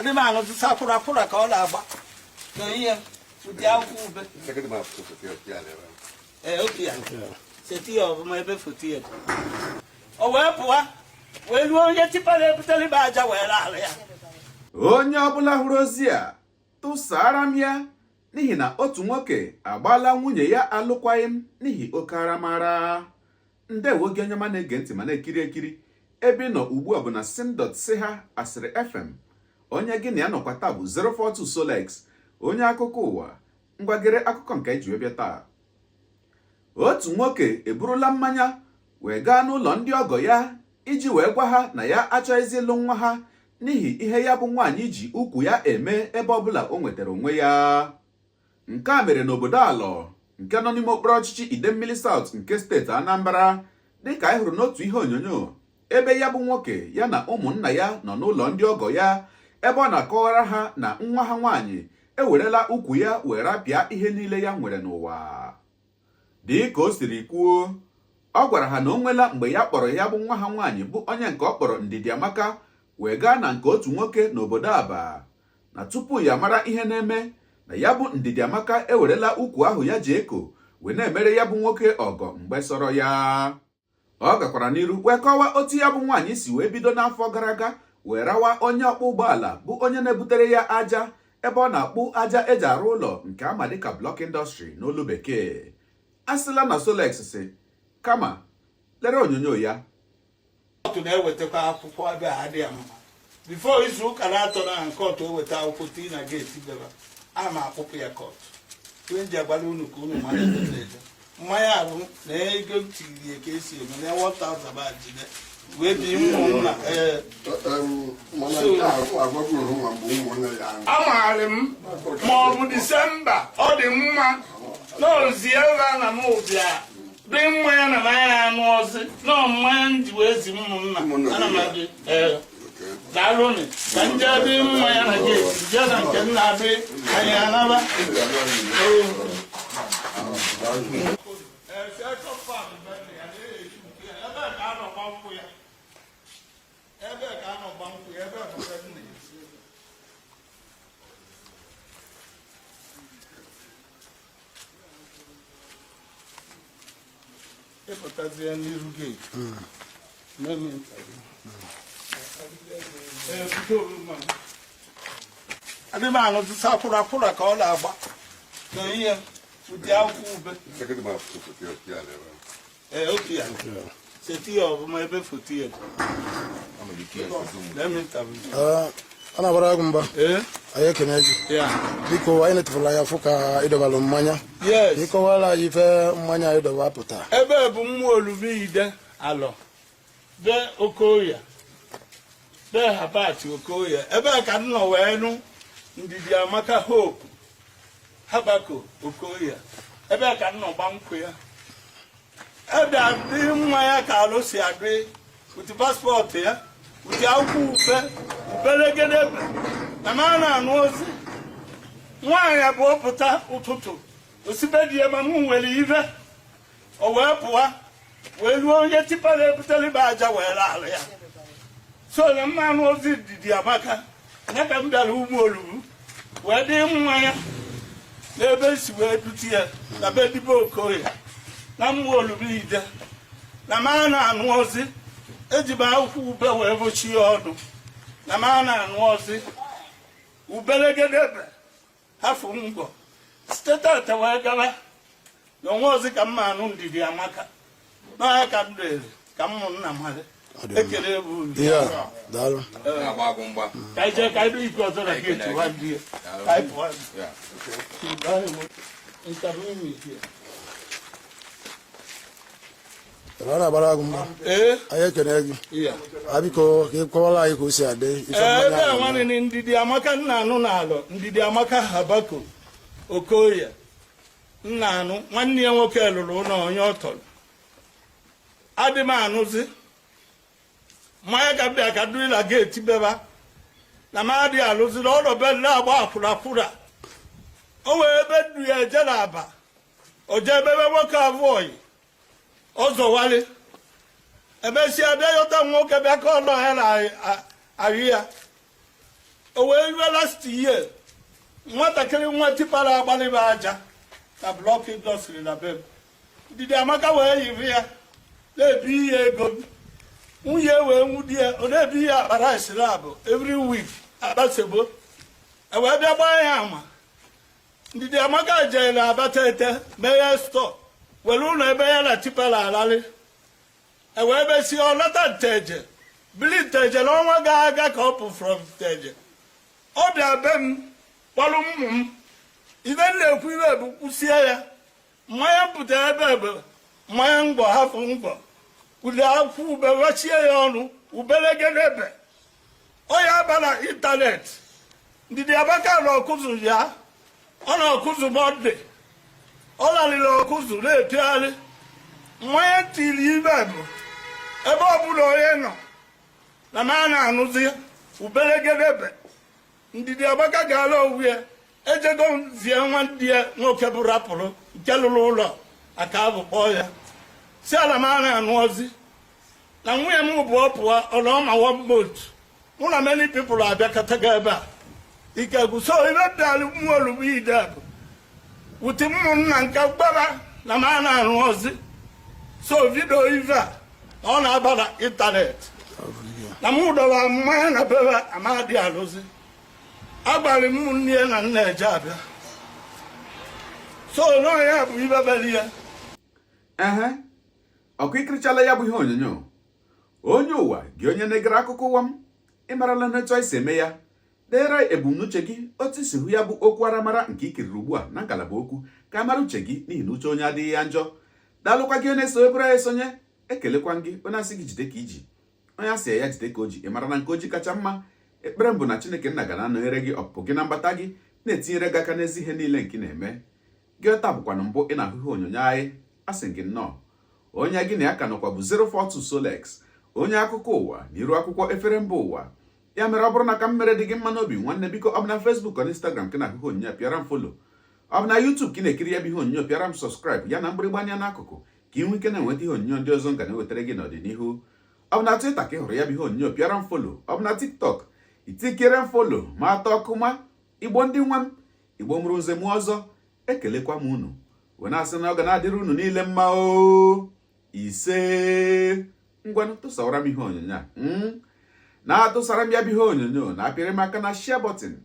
Adị m aṅụtụsa akwụrụ akwụrụ ka ọ na-agba na ihe ụdị akwụkwọ ube. Ee, otu ya seti ya ọfụma ebe foto ya dị. O wee pụọ wee ruo onye tipper na-ebutere ibe aja wee ala ya. Onye ọbụla hụrụ ozi a, tụsara m ya, n'ihi na otu nwoke agbaala nwunye ya alụkwaghịm n'ihi oke aramara. Ndewo gị onye ọma na-ege ntị ma na-ekiri ekiri. Ebe ị nọ ugbu a bụ na sim.si ha Asịrị FM. Onye gị na ya nọkwa taa bụ 042 Solex, onye akụkọ ụwa. Ngwa, gere akụkọ nke anyị ji wee bịa taa. Otu nwoke eburula mmanya wee gaa n'ụlọ ndị ọgọ ya iji wee gwa ha na ya achọghịzi ịlụ nwa ha n'ihi ihe ya bụ nwaanyị ji ukwu ya eme ebe ọbụla o nwetara onwe ya. Nke a mere n'obodo Alọ nke nọ n'ime okpuru ọchịchị Idemmili South nke steeti Anambra, dịka anyị hụrụ n'otu ihe onyonyo ebe ya bụ nwoke ya na ụmụnna ya nọ n'ụlọ ndị ọgọ ya, ebe ọ na-akọwara ha na nwa ha nwaanyị ewerela ukwu ya wee rapịa ihe niile ya nwere n'ụwa. Dị ka o siri kwuo, ọ gwara ha na o nwela mgbe ya kpọrọ ya bụ nwa ha nwaanyị, bụ onye nke ọ kpọrọ Ndidiamaka, wee gaa na nke otu nwoke n'obodo Aba, na tupu ya mara ihe na-eme, na ya bụ Ndidiamaka ewerela ukwu ahụ ya ji eko wee na-emere ya bụ nwoke ọgọ mgbe sọrọ ya. Ọ gakwara n'iru wee kọwaa otu ya bụ nwaanyị si wee bido n'afọ gara aga wee rawa onye ọkpọ ụgbọala bụ onye na-ebutere ya aja ebe ọ na-akpụ aja eji arụ ụlọ nke ama dịka block industry n'olu bekee. A sịla na Solex si, kama lere onyonyo ya. Court na-ewetakwa akwụkwọ ebe a adịghị mma. Before izu ụka na-atọ na court eweta akwụkwọ tii na gate bịara, ana m akpụpụ ya court. Onye ji agwala unu ka unu mara ebe m na-eje. Mmanya ahụ na ego m tiri ya ka esi eme na 1000 ba jide wee bi ụmụnna. Ee, amaghị m ma ọ bụ Disemba ọ dị mma n'ozie na m bịa dị mmanya na mmanya anụ ọzị nọ mmanya m ji wee zi ụmụnna. Ana m adị. Ee, daalụnụ. Ka m jee dị mmanya na gate, jee na nke nna adị anyị anaba. Ebe ka a nọ gba nkwụ ya, ebe ka ọ dị. Ịpụtazie n'iru gate. Mee m interview. Ee, bido mmanya. Adị m aṅụtụsa akwụrụ akwụrụ ka ọ na-agba na ihe ụdị akwụkwọ ube. Ee, otu ya seti ya ọfụma ebe foto ya dị. Let me interview. A na-abara gị mba. Ee. Anyị ekene gị. Ya. Biko, anyị netụfụla ya fụ ka ịdọbalụ mmanya. Yes. Ịkọwara anyị ife mmanya anyị dọba pụta. Ebe bụ mmụọ Olumide Alọ be Okoya, be Habati Okoya. Ebe a ka m nọ wee nụ Ndidi Amaka Hope Habako Okoya. Ebe a ka m nọ gba nkwụ ya. Ebe adị mmanya ka alụ si adị with passport ya, with akwụkwọ ube ubelegedebe na ma na-anụ ozi. Nwaanyị abụọ pụta ụtụtụ osibe di ya ma mụ nwere ive, o wee pụọ wee ruo onye tipper na-ebutere ibe aja wee ala ya. So na mmanụ ozi Ndidi Amaka ya ka m bịara ugbo olugbu wee dị mmanya n'ebe esi wee dute ya na be dibe Okoye na mmụọ olugbu ide na ma na-anụ ozi. Eji m akwụkwọ ube wee bochie ọnụ na ma na-anụ ozi ubelegedebe hafụ ngọ site tata wee gaba na onwe ozi ka mma anụ Ndidi Amaka n'ọhịa ka m dere ka m nna mmadụ ekele bụ unu. Ya, daalụ. Ka anyị jee ka anyị ike ọzọ na gate wa ndị ya. Ka anyị pụọ. Interview me here. A na-agbara gị mba. Ee. Anyị ekene gị. Ya. A biko, ka ị kọwara anyị ka o si adị ife Ee, ebe mmanya a ahụ. nwanne Ndidi Amaka nna anụ na-alọ Ndidi Amaka Habako Okoye nna anụ. Nwanne ya nwoke lụrụ ụlọ onye ọ tọrọ. Adị m anụzi mmanya ka bịa ka duri na gate beba na m adịghị alụzi na ọnọ be na-agba akwụna akwụna. O wee ebe ndu ya eje na aba o jee ebebe nwoke abụọ yi ọzọwali emesịa bịa yọta nwoke bịa ka ọnọ ya na ahụ ya. O wee rue last year, nwatakịrị nwa tipper agbalịba aja na block industry na be m. Ndidi Amaka wee yiri ya na-ebi ya ego m. Nwunye wee nwudi ya, ọ na-ebi ya akpa rice labụ every week, akpa sebo. E wee bịa gbaa ya ama. Ndidi Amaka jere Abatete meghe store, were ụlọ ebe ya na tipper alalị. E wee besie, ọ nata Nteje, bili Nteje n'ọnwa ga-aga ka ọ pụ from Nteje. Ọ bịa be m, kpọrọ ụmụ m. Ibe m na-ekwu, ibe bụ kwụsie ya. Mmanya m pụtara ebe bụ mmanya ngwọ, hafụ ngwọ ule akwụ ube, wechie ya ọnụ ubelegedebe. Ọ ya aba na internet. Ndidi Amaka na ọkụzụ ya, ọ na ọkụzụ Monday, ọ laliri ọkụzụ na-epigharị mmanya. Tiri ibe bụ ebe ọbụla onye nọ na m a na-anụzi ubelegedebe. Ndidi Amaka gaala onwe ya. Ejego m zie nwa ndị ya nwoke bụ rapụrụ nke lụrụ ụlọ aka abụ, kpọọ ya, si ala m a na-anụ ozi na nwunye m bụ ọ pụọ, ọ nọ ma one month, mụ na many people abịakọtago ebe a ike gwụ. So ibe bịara mmụọ olugbo ide bụ wuti ụmụnna nke gbaba na m a na-arụ ozi. So video ive a na ọ na-aba na internet na mụ dọba mmanya na bebe amadị alụzi agbalị m nne na nna eje abịa. So n'ọnya bụ ibe bere ya. Ehe, ọkụ ikirichala ya bụ ihe onyonyo. Onye ụwa gị, onye na-egere akụkọ ụwa m, ị marala n'etu anyị si eme ya. Deere ebumnuche gị, otu isi hụ ya bụ okwu aramara nke ikiriri ugbu a na ngalaba okwu, ka a mara uche gị, n'ihi na uche onye adịghị ya njọ. Daalụkwa gị onye so ebere anyị esonye. Ekelekwa gị onye asị gị jide ka iji, onye asị ya jide ka o ji. Ị mara na nke oji kacha mma. Ekpere m bụ na Chineke nna ga na-anọnyere gị, ọpụpụ gị na mbata gị, na-etinyere gị aka n'ezi ihe niile nke ị na-eme. Gị ọta bụkwanụ mbụ ị na-ahụ ihe onyonyo anyị, asị gị nnọọ. Onye gị na ya ka nọkwa bụ 042 Solex, onye akụkọ ụwa na iru akwụkwọ efere mba ụwa. Ya mere, ọ bụrụ na ka m mere dị gị mma n'obi, nwanne, biko, ọ bụ na Facebook, ọ na Instagram ka na-ahụ ihe onyonyo, pịara m follow. Ọ bụ na YouTube ka ị na-ekiri ya bụ ihe onyonyo, pịara m subscribe ya na mgbịrịgba anya n'akụkụ, ka ị nwee ike na-enweta ihe onyonyo ndị ọzọ m ga na-ewetara gị n'ọdịnihu. Ọ bụ na Twitter ka ị hụrụ ya bụ ihe onyonyo, pịara m follow. Ọ bụ na TikTok, itikere m follow ma atọ ọkụma. Igbo ndị nwa m, Igbo mụrụ nze m ọzọ, ekelekwa m unu wee na-asị na ọ ga na-adịrị unu niile mma. O ise, ngwanụ, tụsawara m ihe onyonyo a, na-atụsara m ya bụ ihe onyonyo, na-apịrị m aka na share button.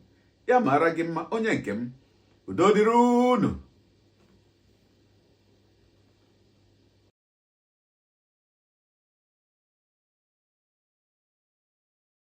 Ya mara gị mma, onye nke m. Udo dịrị unu.